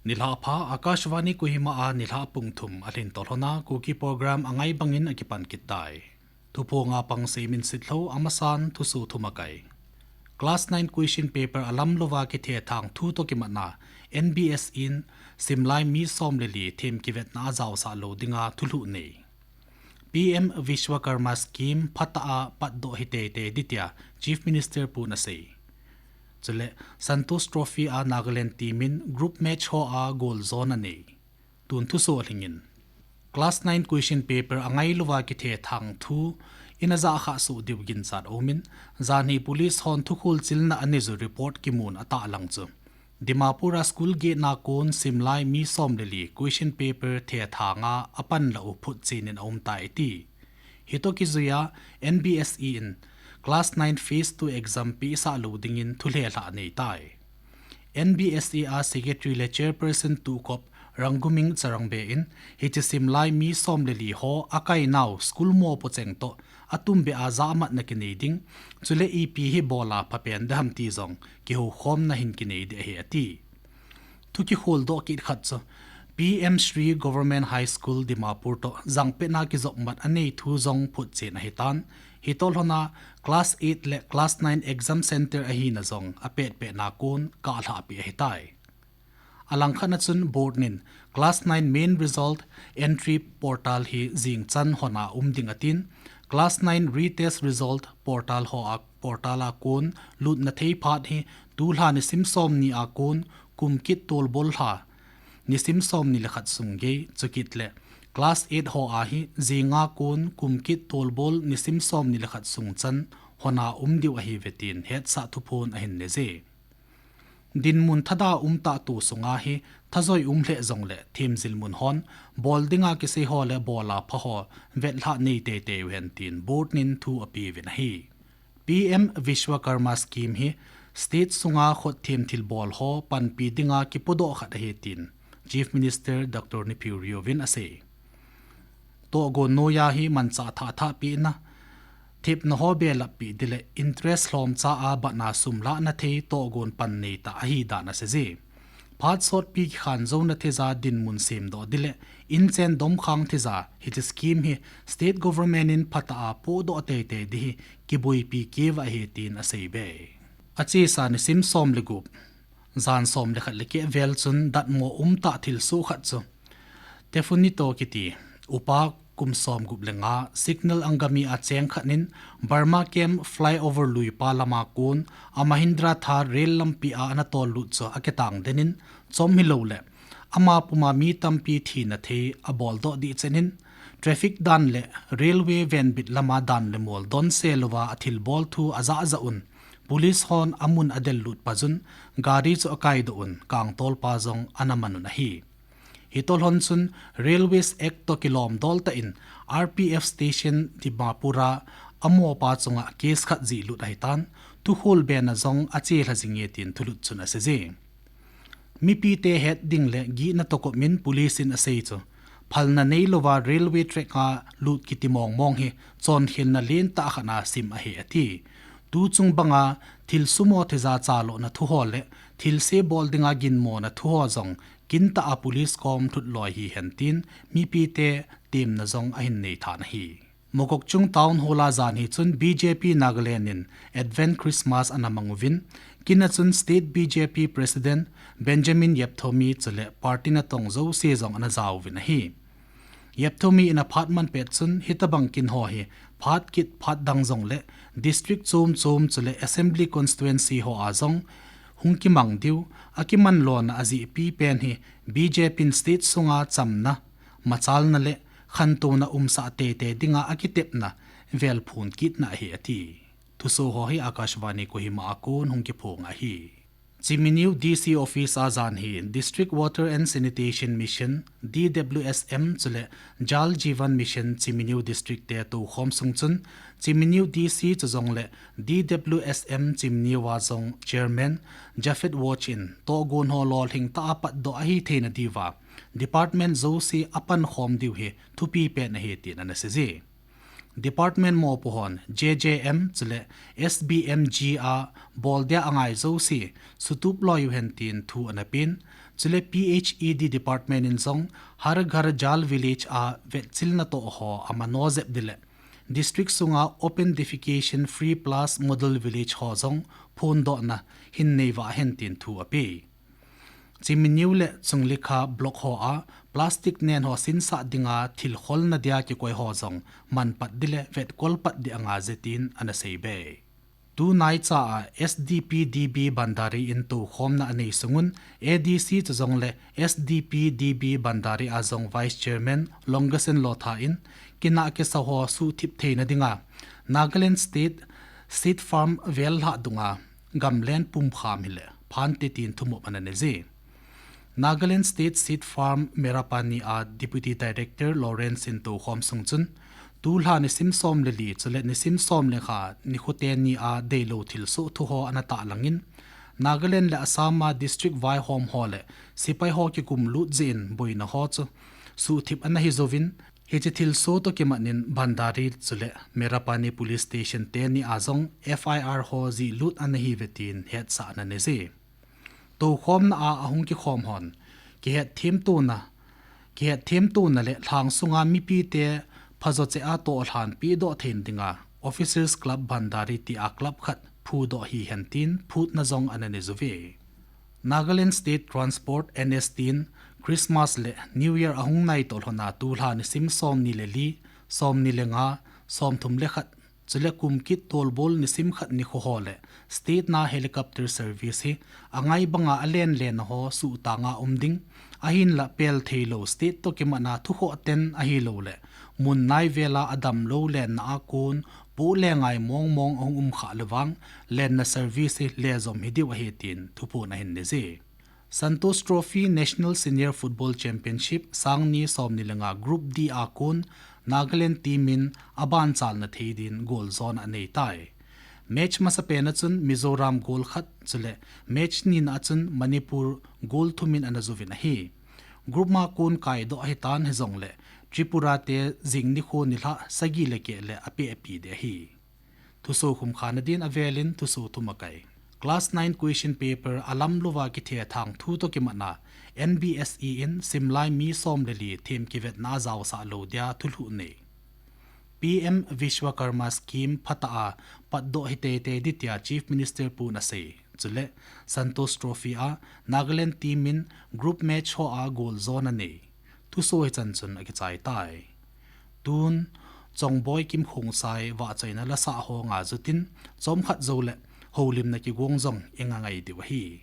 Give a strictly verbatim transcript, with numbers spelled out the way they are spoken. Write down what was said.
Nilhah pha, Akashvani Kohima a nilhah pung thum a lhin tolhona Kuki program a ngai bangin a kipan kit tai. Thuphonga pang Seimin Sitlhou, amasan thuso thumakai. Class nine question paper a lamlouva kithethang thu toh kimatna, N B S E in simlai mi som le li them kivetna a jaosah lou dinga thulhuh nei. P M Vishwakarma Scheme phatah a patdoh hi teitei ding tia Chief Minister pun asei. Chule, Santosh Trophy a Nagaland team in group match ho a goal jona nei. Tun thuso lhingin. Class nine question paper a ngailouva kithethang thu in a jakhah soh diu ginchat aumin, janhi police hon thukhul chilna a nei u report kimun a tahlang chu. Dimapur a school gate na kon simlai mi som le li question paper thethanga a panla u phutchenin a um tai ati. Hitoh kijuiya N B S E in class nine phase two exam pesah lou dingin thulhehlah nei tai. N B S E a secretary le chairperson Tukop Ranguming Charangbe in hiche simlai mi som le li ho a kainau school mopo cheng toh a tumbe a jahmatna kinei ding, chule ipi hi bola phapen deham ti jong kihoukhomna hin kinei ding ahi ati. Thu kikholdoh kit khat chu P M Shri Government High School Dimapur toh jangpetna kijopmat a nei thu jong phutchen ahitan, hitolhona class eight le class nine exam center ahina jong a petpetna kon kalhahpi ahitai. Alangkhatna chun board nin class nine main result entry portal hi jingchan hona um ding atin, class nine retest result portal ho a portal a kon lutna thei phat hi tulha nisim somni a kon kum kit tolbol lha nisim somni le khat sung gei, chukit le class eight ho a hi jinga kon kum kit tolbol nisim somni le khat sung chan hona um diu ahiuve tin hetsah thuphon ahin nei je. Dinmun thada umtah tu sunga hi thajoi um lheh jongle themjil mun hon bol dinga kisei ho le bola pha ho vetlhah nei teitei uhen tin board nin thu apeuvin ahi. P M Vishwakarma Scheme hi state sunga khotthem thilbol ho panpi dinga kipodoh khat ahi tin Chief Minister Doctor Neiphiu Rio vin asei. Tohgon noiya hi manchah thahthah pehna, thepna ho belap peh ding le interest lhomcha a batna sum lahna thei tohgon pan neitah ahi dan asei je. Phat sotpi kikhan jouna theija dinmun semdoh ding le inchen domkhang theija hiche scheme hi state government in phatah a pohdoh teitei ding hi kiboipi keuva ahi tin asei be. Achesa nisim som le gup, jan som le khat le keh vel chun datmo umtah thilsoh khat chu Tefunito kiti upa kum som gup le nga Signal Angami a cheng khat nin Burma Camp flyover luipa lama kon a Mahindra Thar rail lampi a ana tol lut chu akitang den in chom hilou le ama puma mi tampi thina thei aboldoh ding chen in traffic dan le railway venbit lama dan le mol donse louva athilbol thu ajah jah un police hon amun adel lut pa chun gari chu akaidoh un kangtolpa jong ana man un ahi. Hitolhon chun Railways Act toh kilomdol tah in R P F station Dimapur a amopa chunga case khat jih lut ahitan, thukhol bena jong achelha jinge tin thulut chun asei je. Mipite het ding le gihna toh kop in police in asei chu phalna neilouva railway track a lut kiti mongmong hi chonkhelna lentah khat a sim ahi ati. Tuchung banga thilsumo theija chalona thu ho le thilse bol dinga ginmona thu ho jong kintah a police kom lhutloi hihen tin mipite temna jong ahin nei than ahi. Mokokchung Town Hall a janhi chun B J P Nagaland in Advent Christmas ana mang uvin, kin a chun State B J P President Benjamin Yepthomi chule party natong jouse jong ana jauvin ahi. Yepthomi in aphat man pet chun hitabang kin ho hi phat kit phat dang jongle district chom chom chule assembly constituency ho a jong hung kimang diu, akiman lona ajehpi pen hi B J P in state sunga chamna, machalna le khantouna umsah teitei dinga akitepna velphon kitna ahi ati. Thuso ho hi Akashvani Kohima a kon hung kiphong ahi. Chiminiu D C Office a jan hi District Water and Sanitation Mission, D W S M, chule Jal Jeevan Mission Chiminiu District te toukhom sung chun, Chiminiu D C chu jong le D W S M Chiminiu a jong Chairman Japhet Watch in tohgon ho lolhing tah a patdoh ahi theina diuva department jouse a pankhom diu hi thupi pen ahi tin ana seije. Department mopo hon J J M chule S B M G a bol dia angai jouse sutup loi u hen tin thu ana pen. Chule P H E D department in jong Har Ghar Jal Village a vetchilna toh ho amano jep ding le district sunga open defecation free plus model village ho jong phondohna hin nei uva hen tin thu ape. Chiminiu le Chunglikha block ho a plastic nen ho sinsah dinga thil kholna dia kikoi ho jong manpat ding le vetkol pat ding anga je tin ana seibe. Tunaicha a S D P D B Bandari in toukhomna anei sungun A D C chu jong le S D P D B Bandari a jong Vice Chairman Longasen Lotha in kinah kisa ho suhthip theina dinga Nagaland State Seed Farm vel lhah dunga gamlen pumkham hile phante tin thumop ana neije. Nagaland State Seed Farm Merapani a Deputy Director Lawrence in toukhom sung chun, tulha nisim som le li chule nisim som le kha nikho teni a deilou thilsoh thu ho ana tahlangin, Nagaland le Assam a district vaihom ho le sepai ho kikumlut jeh in boina ho chu suhthip ana hi jouvin, hiche thilsoh toh kimat in Bandari chule Merapani Police Station teni a jong F I R ho jihlut ana hi uve tin hetsah ana neije. Toukhomna a ahung kikhom hon kihetthem tona, kihetthem tona le lhang sunga mipite phajo cheh a tohlhan pehdoh theina dinga Officers Club Bandari tia club khat phudoh hi hen tin phutna jong ana nei uve. Nagaland State Transport N S T in Christmas le New Year ahung nai toh lhona tulha nisim somni le li, somni le nga, somthum le khat, chule kum kit tolbol nisim khat nikho ho le state na helicopter service hi angai banga alen len ho suhtanga um ding, ahinla pel theilou state toh kimat a thukhoh ten ahilou le mun nai vela adamlou lenna a kon poh le ngai mong mong ahung um khah le vang lenna service hi lejom hi diu ahi tin thuphon ahin neije. Santosh Trophy National Senior Football Championship sangni somni le nga Group D a kon Nagaland team in abanchalna thei din goal jona anei tai. Match masapen a chun Mizoram goal khat chule match nina a chun Manipur goal thum in ana jouvin ahi. Group ma kon kaidoh ahitan hijongle Tripura te jing nikho nilhah sagi le keh le apeh api ding ahi. Thuso khumkhana din avelin thuso thum akai. Class nine question paper alamlouva kithethang thu toh kimat a N B S E in simlai mi som le li them kivetna ajaosah lou dia thulhuh nei. P M Vishwakarma Scheme phatah a patdoh hi teitei ding tia Chief Minister pun asei. Chule Santosh Trophy a Nagaland team in group match ho a goal jona nei. Thuso hichan chun akichai tai. Tun, Chongboi Kimkhongsai vahchoina lasah ho nga jutin, chomkhat joule houlimna kigong jong inga ngai diu ahi.